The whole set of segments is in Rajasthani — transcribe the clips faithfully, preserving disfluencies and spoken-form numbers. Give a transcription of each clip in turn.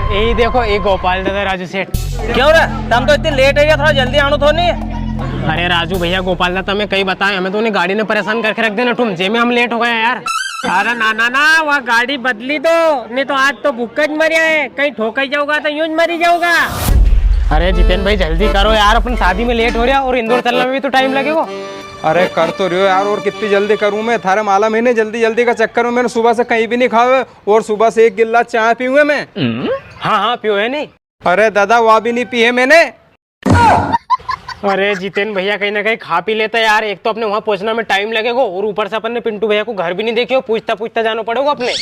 यही देखो, ये गोपाल दादा, राजू सेठ। क्यों रे, तम तो इतनी लेट है, थोड़ा जल्दी आणो थो नी? अरे राजू भैया, गोपाल दादा, तमे कई बताए, हमें तो उन्हें गाड़ी ने परेशान करके रख देना तुम, जे में हम लेट हो गया यार। अरे ना ना ना, वह गाड़ी बदली दो, नी तो आज तो भूखा ज मरिया है, कहीं ठोकाई जाओगा तो यूं ज मरी जाओगा। अरे जितेन भाई, जल्दी करो यार, अपन शादी में लेट हो रहा और इंदौर चलने में भी तो टाइम लगेगा। अरे कर तो रह्यो यार, और कितनी जल्दी करूं मैं, थारे मालम ही नी, जल्दी जल्दी का चक्कर में मैंने सुबह से कहीं भी नी खावे और सुबह से एक गिलास चाय पीऊँ मैं। हाँ हाँ, पियो है नी। अरे दादा, वा भी नी पी है मैंने। अरे जितेन भैया, कहीं ना कहीं खा पी लेता यार, एक तो अपने वहां पहुंचना में टाइम लगेगो और ऊपर से अपन ने पिंटू भैया को घर भी नी देख्यो, पूछता पूछता जानो पड़ेगो अपने।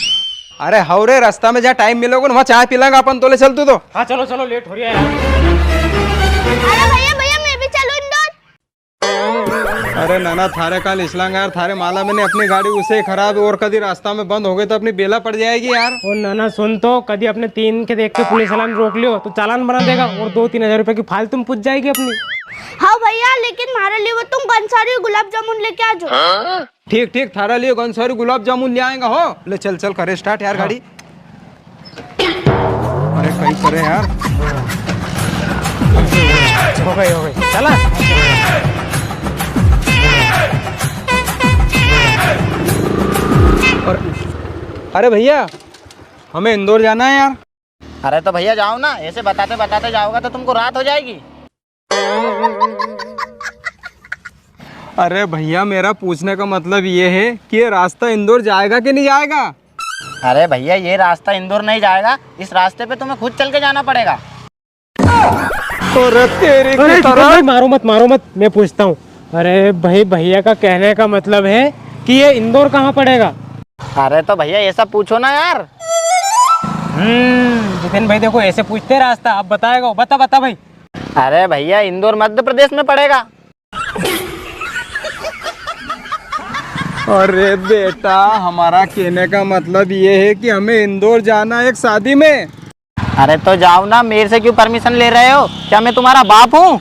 अरे हव रे, रास्ता में जहाँ टाइम मिलेगो ना, वहाँ चाय पी लेंगा अपन, तो ले चल तू तो। हाँ चलो चलो, लेट हो रही है यार। अरे भैया, भैया, मैं भी चलूं इंदौर। अरे नाना, थारे काल इसलांगा यार, थारे मालम नी, अपनी गाड़ी उसे ही खराब है और कदी रास्ता में बंद हो गई तो अपनी बेला पड़ जाएगी यार। ओ नाना सुन तो, कदी अपने तीन के देख के पुलिस वाला ने रोक लियो तो चालान बना देगा और दो तीन हजार रुपए की फालतू में पुज जाएगी अपनी। हाँ भैया, लेकिन म्हारे लिए वो तुम घणी सारी गुलाब जामुन लेके आ जाओ। ठीक ठीक, थारा लिए घणी सारी गुलाब जामुन ले आएंगा हो। ले चल चल, करे स्टार्ट यार गाड़ी। अरे कहीं करे यार। हो गई, हो गई। चला। और अरे भैया, हमें इंदौर जाना है यार। अरे तो भैया जाओ ना, ऐसे बताते बताते जाओगा तो तुमको रात हो जाएगी। अरे भैया, मेरा पूछने का मतलब ये है कि ये रास्ता इंदौर जाएगा कि नहीं जाएगा? अरे भैया, ये रास्ता इंदौर नहीं जाएगा, इस रास्ते पे तुम्हें खुद चल के जाना पड़ेगा। अरे तेरी अरे की जितेन तरह। भाई, मारो मत, मारो मत, मैं पूछता हूँ। अरे भाई, भैया का कहने का मतलब है कि ये इंदौर कहाँ पड़ेगा? अरे तो भैया, ये सब पूछो ना यार। हम्म, जितेन भाई, देखो, ऐसे पूछते रास्ता, अब बताएगा, बता, बता भाई। अरे भैया, इंदौर मध्य प्रदेश में पड़ेगा। अरे बेटा, हमारा कहने का मतलब ये है कि हमें इंदौर जाना है एक शादी में। अरे तो जाओ ना, मेरे से क्यों परमिशन ले रहे हो? क्या मैं तुम्हारा बाप हूँ?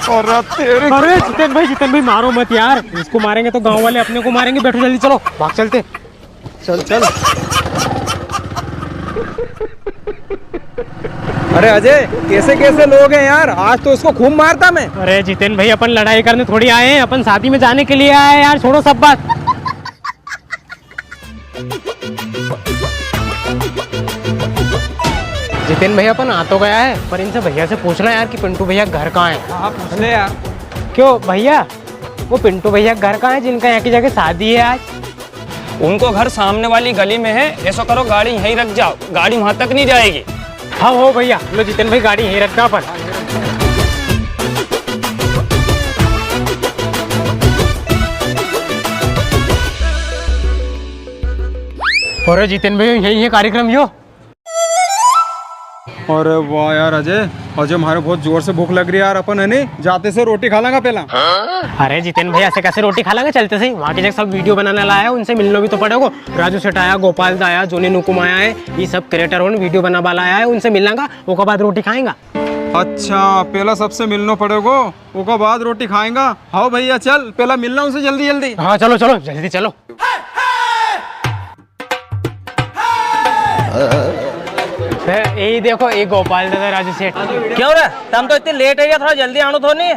अरे तेरे अरे जितेन भाई, जितेन भाई, मारो मत यार, इसको मारेंगे तो गांव वाले अपने को मारेंगे। बैठो जल्दी, चलो, भाग चलते। चल चल। अरे अजय, कैसे कैसे लोग हैं यार, आज तो उसको खूब मारता मैं। अरे जितेन भाई, अपन लड़ाई करने थोड़ी आए हैं, अपन शादी में जाने के लिए आए हैं यार, छोड़ो सब बात। जितेन भैया, अपन आ तो गया है, पर इनसे भैया से पूछना यार कि पिंटू भैया घर कहाँ है। हाँ, पूछ ले यार। क्यों भैया, वो पिंटू भैया घर कहाँ है जिनका यहाँ की जगह शादी है आज? उनको घर सामने वाली गली में है। ऐसो करो, गाड़ी यहीं रख जाओ, गाड़ी वहां तक नहीं जाएगी। हाँ हो भैया, लो जितेन भाई, गाड़ी यहीं रख दो अपन। अरे जितेन भाई, यही है कार्यक्रम यो। अरे वाह यार अजय, अजय, म्हारे बहुत जोर से भूख लग रही है यार, अपन है नी जाते से रोटी खा लांगा पहला। अरे जितेन भाई, ऐसे कैसे रोटी खा लांगा? चलते से ही वहाँ की जगह सब वीडियो बनाने लाया है, उनसे मिलना भी तो पड़ेगो। राजू सेठ आया, गोपाल दा आया, जोनी नुकुम आया है, ये सब क्रिएटर होन वीडियो बनावा लाया है, उनसे मिलांगा, ओका बाद रोटी खाएंगा। अच्छा, पहला सबसे मिलना पड़ेगो, ओका बाद रोटी खाएंगा। हाँ भैया, चल पहला मिलना उनसे जल्दी जल्दी। हाँ चलो चलो, जल्दी चलो। ए, यही देखो, ये गोपाल दादा, राजू सेठ। क्यों रे, तम तो इतने लेट है, थोड़ा जल्दी आनो थो नी?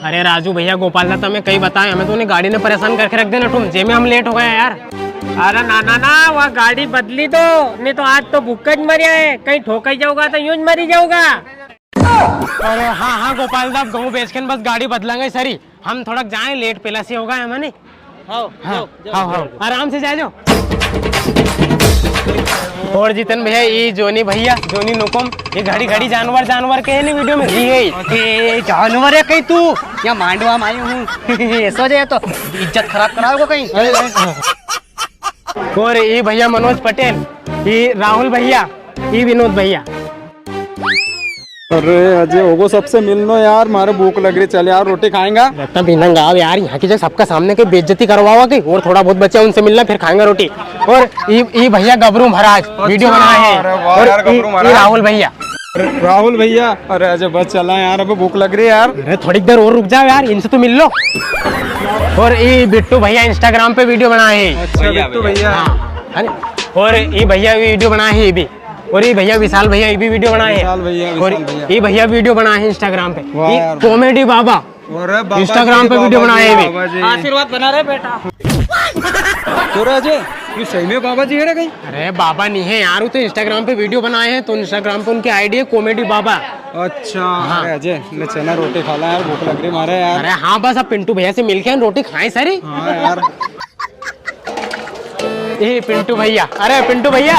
अरे राजू भैया, गोपाल दादा, तमे कई बताए, हमें तो उन्हें गाड़ी ने परेशान करके रख देना तुम, जे में हम लेट हो गया यार। अरे ना ना ना, वह गाड़ी बदली दो, नी तो आज तो भूखा ज मरिया है, कहीं ठोकाई जाओगा तो यूं ज मरी जाओगा। अरे हाँ हाँ गोपाल दादा, गहूँ बेच के न बस गाड़ी बदलांगे सरी। हम थोड़ा जाए, लेट पहला से होगा है मने। हाँ, हाँ, जाओ, जाओ, हाँ, जाओ, हाँ। जाओ। आराम से जा जाओ। और जितन भैया, ये जोनी भैया, जोनी नुकुम, ये घड़ी घड़ी जानवर जानवर के है नी वीडियो में। ये, ये जानवर है कहीं तू? या मांडवा में आयो हूँ। ऐसो जे तो इज्जत खराब कराओगे कहीं। अरे, अरे, हाँ। और ये भैया मनोज पटेल, ये राहुल भैया, ये विनोद भैया। अरे अजय, होगो सबसे मिलनो यार, मारे भूख लग रही। चल यार, रोटी खाएंगा। लगता बिना गाँव यार, यहाँ की जगह सबका सामने की बेइज्जती करवावा की, और थोड़ा बहुत बचा उनसे मिलना, फिर खाएंगा रोटी। और ये, ये भैया गबरू महाराज वीडियो बनाए हैं। अरे वाह और यार, ये, गबरू ये महाराज। राहुल भैया। राहुल भैया, अरे अजय बस चला यार, अबे भूख लग रही है यार। अरे थोड़ी देर और रुक जाओ यार, इनसे तो मिल लो। और ये बिट्टू भैया Instagram पे वीडियो बनाए हैं। अच्छा बिट्टू भैया। हाँ, अरे और ये भैया भी वीडियो बनाए है, ये भी। और ये भैया विशाल भैया, ये भी वीडियो बनाए है। विशाल भैया, और विशाल भैया। ये भैया वीडियो बनाए है Instagram पे। वाह ये यार। Comedy बाबा। अरे बाबा Instagram जी, पे वीडियो बनाए है ये भी। बाबा जी। आशीर्वाद बना रहे बेटा। तो राजे, ये सही में बाबा जी है ना कहीं? अरे बाबा नहीं है यार, वो तो Instagram पे वीडियो बनाए हैं, तो Instagram पे उनकी आईडी है Comedy बाबा। अच्छा। हाँ। अरे अजय, ले चना रोटी खा ला यार, भूख लग रही मारे यार। अरे हाँ, बस अब पिंटू भैया से मिलके हम रोटी खाएं सारी। हाँ यार। ए पिंटू भैया, अरे पिंटू भैया,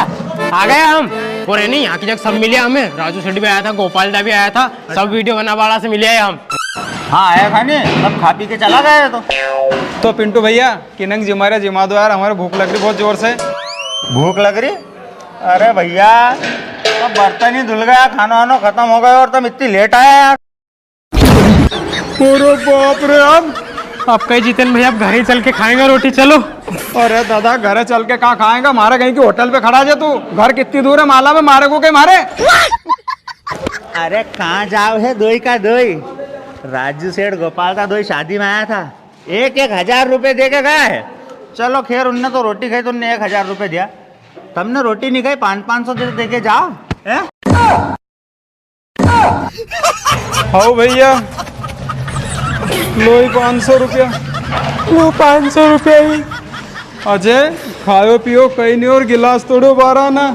आ गया हम। और है नहीं, यहाँ की जगह सब मिले हमें, राजू सेठ भी आया था, गोपाल दा भी आया था, सब वीडियो बनावा वाला से मिले आए हम। हाँ, आया था नी, सब खा पी के चला गया है तो। तो पिंटू भैया, किनंग जिमा रे जिमा दो यार, हमारे भूख लग रही बहुत जोर से। भूख लग रही? अरे भैया, अब बर्तन ही धुल गया, खानो वानो खत्म हो गया और तुम इतनी लेट आया यार। अरे बाप रे, अब अब कहीं जितेन भैया, अब घर ही चल के खाएंगे रोटी, चलो। अरे दादा, घर चल के कहाँ खाएंगे, मारे कहीं की होटल पे खड़ा जे तू। घर कितनी दूर है माला में, मारे को के मारे। अरे कहाँ जाओ है दोई का दोई, राजू सेठ गोपाल का दोई शादी में आया था, एक एक हजार रुपए दे के गया है। चलो खैर, उनने तो रोटी खाई तो उनने एक हजार रुपए दिया, तमने रोटी नहीं खाई, पाँच पाँच सौ दे, दे के जाओ। हैं? हाओ भैया, लो ही पाँच सौ रुपया। लो पाँच सौ रुपया ही। अजय, खायो पियो कहीं नहीं और गिलास तोड़ो बारह ना।